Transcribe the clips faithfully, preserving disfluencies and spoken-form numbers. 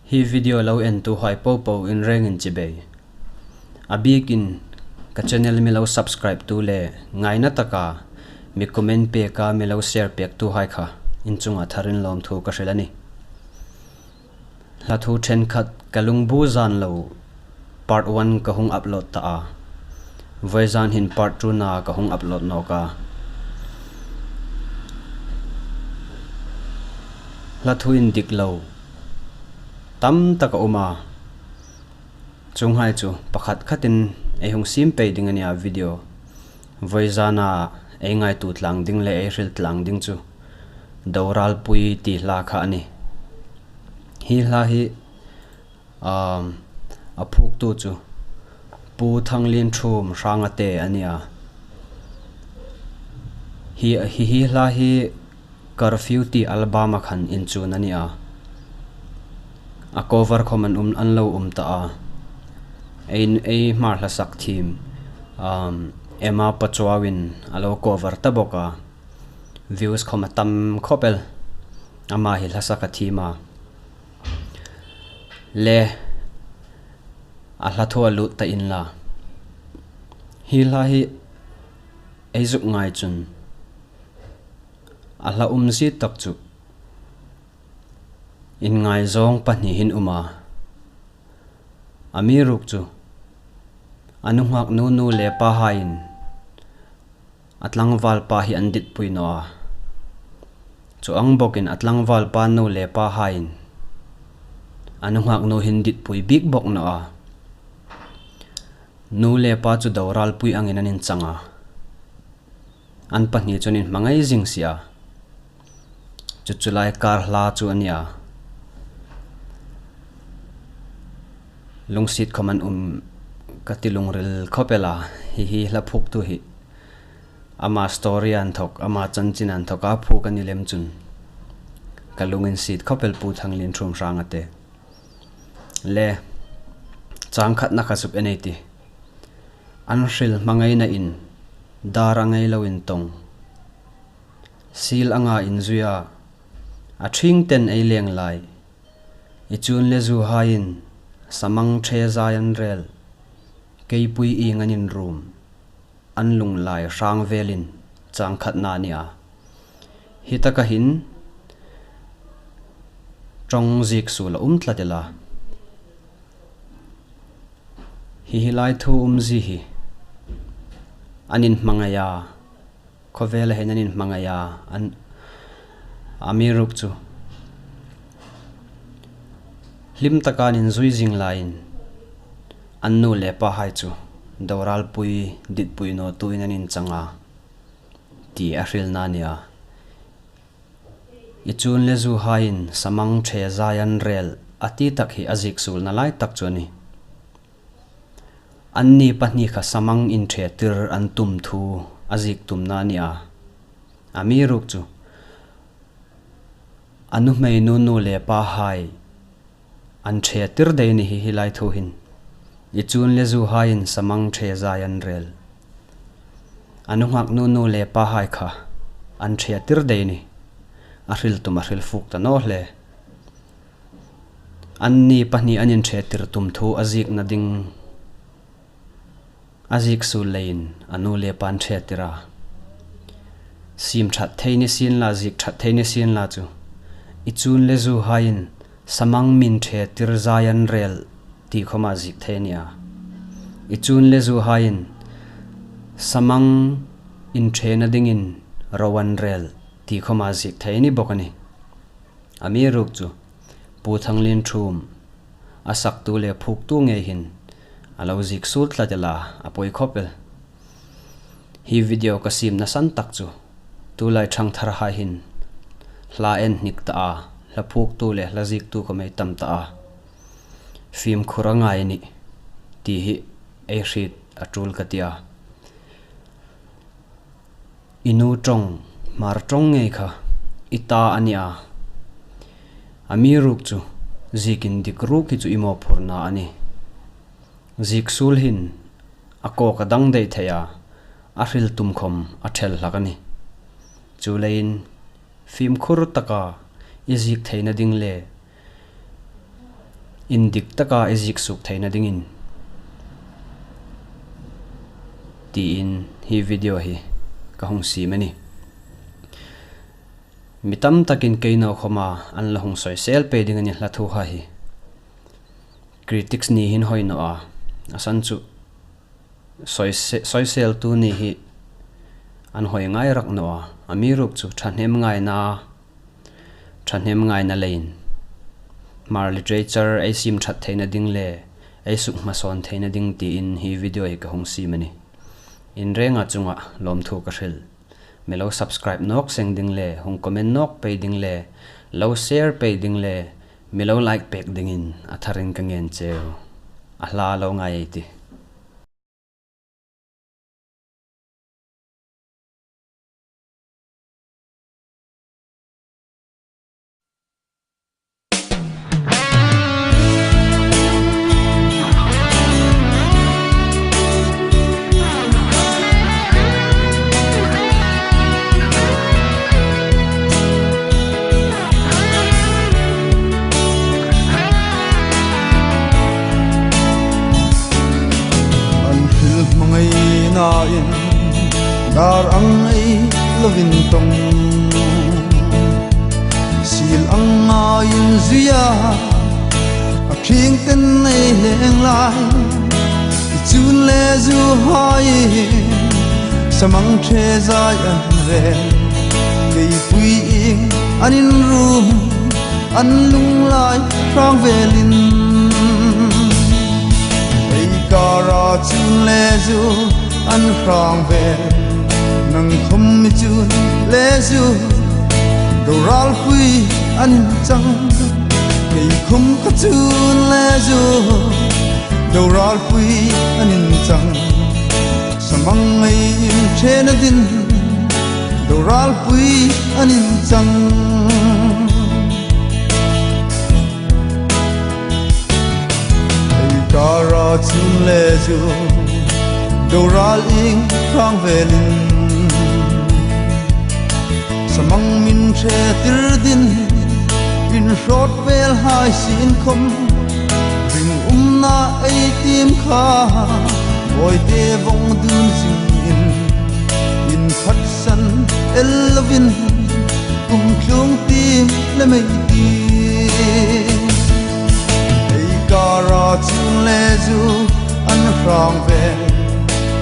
Hi video lo entuhai popo in rengin chibai. A bikin ka channel mi lo subscribe tu le ngaina taka mi comment peka mi lo share pektuhai kha in chunga tharin lawmthu ka hril a nih. Hla thu ṭhenkhat ka lungbu zan lo part one ka hung upload ta a. Vawizan hin part two na ka hung upload nawk a. Hla thu indik lo tam tak a um a. Chuonghai chu pakhat khatin ei hung siem pei ding a nia video. Vawizana ei ngaituo tlang ding le ei hril tlang ding chu Doralpui ti hla kha a nih. Hi hla hi, um, a phuktu chu Pu Thanglienthum Hrangate a nia. Hi, hi, hi hla hi Curfew ti album a khan inchun a nia. A cover khawm an um, an lo um ta a. Ei, ei Hmar hla sak thiem, um, Emma Pachuau in a lo cover ta bawk a. Views khawm a tam khawp el. Ama hi hla sak a thiem a. Le, a hla thu a lut ta inla. Hi hla hi ei zuk ngai chun a hla umzie tak chu inngaizawng pahni hin um a. Amiruokchu a nunghak nu nu le pahaiin a tlangvalpa hi an ditpui naw a. Chuong bawkin a tlangvalpa nu le pahaiin a nunghak nu hin ditpui bik bawk naw a. Nu le pa chu Doralpui angin an inchang a. An pahni chu an inhmangai zing si a. Chu chu lai kar hla chu a nia. Lungsiet khawm an um ka ti lungril khawp el a. Hi hi hla phuktu hi ama story a inthawk, ama chanchin a inthawk a phuk a ni lem chun ka lunginsiet khawp el Pu Thanglienthum Hrangate. Le, chang khatna kha suk en ei tih. An hril hmangainain dar a ngei lo intawng. Sil anga inzuia a ṭhingten ei leng lai. I chun le zuhaiin samang ṭhe zai an rel. Keipui ieng an inrum. An lunglai hrang velin chang khatna a nia. Hi taka hin ṭawng ziek suol a um tlat el a. Hi hi lai thu umzie hi an inhmangai a. Khawvela hin an inhmangai a. An, amiruokchu hlim taka an inzui zing laiin an nu le pahai chu Doralpui ditpui nawtuin an inchang a, ti a hrilna a nia. I chun le zuhaiin samang ṭhe zai an rel a ti tak hi a ziek suolna lai tak chu a nih. Anni pahni kha samang inṭhetir an tum thu a ziek tumna a nia. Amiruokchu a nuhmei nu nu le pahai an ṭhetir dai a nih hi hi lai thu hin. I chun le zuhaiin samang ṭhe zai an rel. A nunghak nu nu le pahai kha an ṭhetir dai a nih. A hril tum a hril fuk ta naw hle. Anni pahni an inṭhetir tum thu a ziekna ding a ziek suol leiin a nu le pa an ṭhetir a. Siem ṭhat thei ni sien la, ziek ṭhat thei ni sien la chu. I chun le zuhaiin samang min ṭhetir zai an rel ti khawma ziek thei a nia. I chun le zuhaiin samang inṭhena dingin ro an rel ti khawma ziek thei a ni bawk a nih. Amiruokchu Pu Thanglienthum a saktu le phuktu ngei hin a lo ziek suol tlat el a, a poi khawp el. Hi video ka siemna san tak chu tulai ṭhangtharhai hin hla en hnik ta a, hla phuktu le hla ziektu khawm ei tam ta a. Fimkhur a ngai a nih ti hi ei hriet a ṭul ka ti a. I nu ṭawng, Hmar ṭawng ngei kha i ta a nia. Amiruokchu ziek indik ruok hi chu i mawphurna a nih. Ziek suol hin a kawk a dang dai thei a, a hril tum khawm a ṭhel hlak a nih. Chuleiin fimkhur taka i ziek theina ding le indik taka i ziek suok theina dingin tiin hi video hi ka hung siem a nih. Mi tam takin kei nau khawma an la hung soisel pei ding a nih hla thu hai hi. Critics ni hin hoi naw a, a san chu soise-, soiseltu ni hi an hoi ngai rak naw a, amiruokchu thahnem ngaina, thahnem ngaina leiin Hmar literature ei siem that theina ding le ei sukhmasawn theina ding tiin hi video hi ka hung siem a nih. In renga chunga lawmthu ka hril. Mi lo subscribe nawk seng ding le, hung comment nawk pei ding le, lo share pei ding le, mi lo like pek dingin a tharin ka ngen cheu. A hla lo ngai ei tih. An hril hmangaina in dar ang ei lovin tawng, sil ang ngaiin zui a, a ṭhing ten ei leng lai. Chun le zu hai samang ṭhe zai an ven, keipui ieng an inrum, an lunglai hrang velin. Ei kara chun le zu an hrang vel, nang khawm mi chun le zu, Doralpui an inchang. Kei khawm ka chun le zu, Doralpui an inchang. Samang ei in ṭhena din, Doralpui an inchang. Ei kara chun le zu, Doral ieng hrang velin. Samang min ṭhe tir din, in hrot vel hai sien khawm, ringumna ei tiem kha, bawite vawng dun zingin, in phatsan el lovin, kum tlung tiem lem ei tih. Ei kara chun le zu an hrang vel,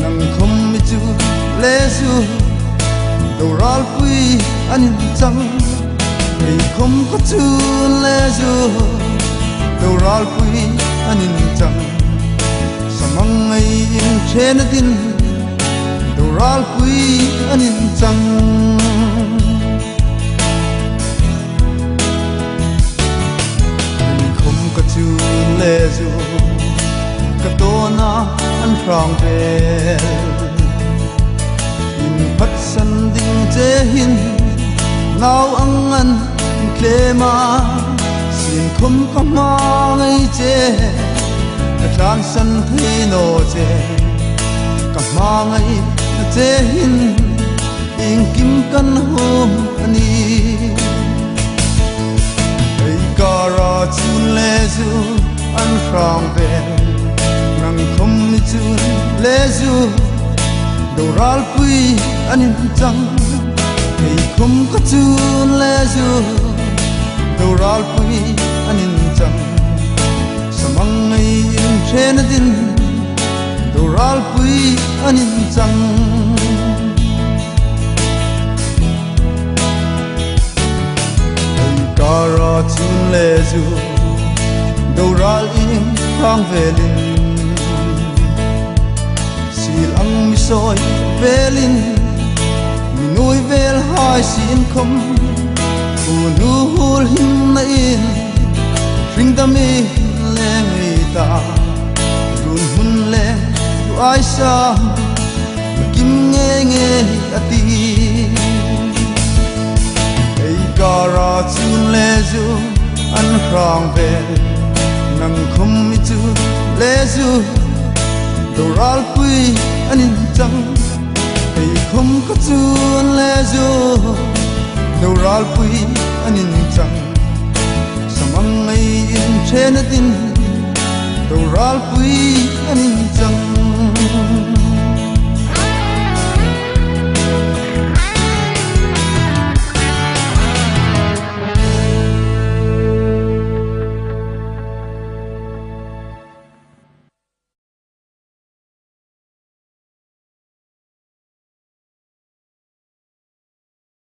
nang khawm mi chun le zu, Doralpui an inchang. Kei khawm ka chun le zu, Doralpui an inchang. Samang ei in ṭhena din, Doralpui an inchang. Kei khawm ka chun le zu, ka tawna an hrang vel. In phatsan ding che hin, nau ang an tlem a, sien khawm ka hmangai che, ka tlansan thei naw che, ka hmangaina che hin, iengkim kan hum a nih. Ei kara chun le zu an hrang vel, nang khawm mi chun le zu, Doralpui an inchang. Kei khawm ka chun le zu, Doralpui an inchang. Samang ei in ṭhena din, Doralpui an inchang. Ei kara chun le zu, Doral ieng hrang velin. Sil ang mi sawi velin, mi nuoi vel hai sien khawm, u nu hul himna in, hring dam in leng ei ta, dun hun leng tu ai sa, kim ngei ngei a tih. Ei kara chun le zu an hrang vel, nang khawm mi chun le zu, Doralpui an inchang. Kei khawm ka chun le zu, Doralpui an inchang. Samang ei in ṭhena din, Ko râlpui an inchang.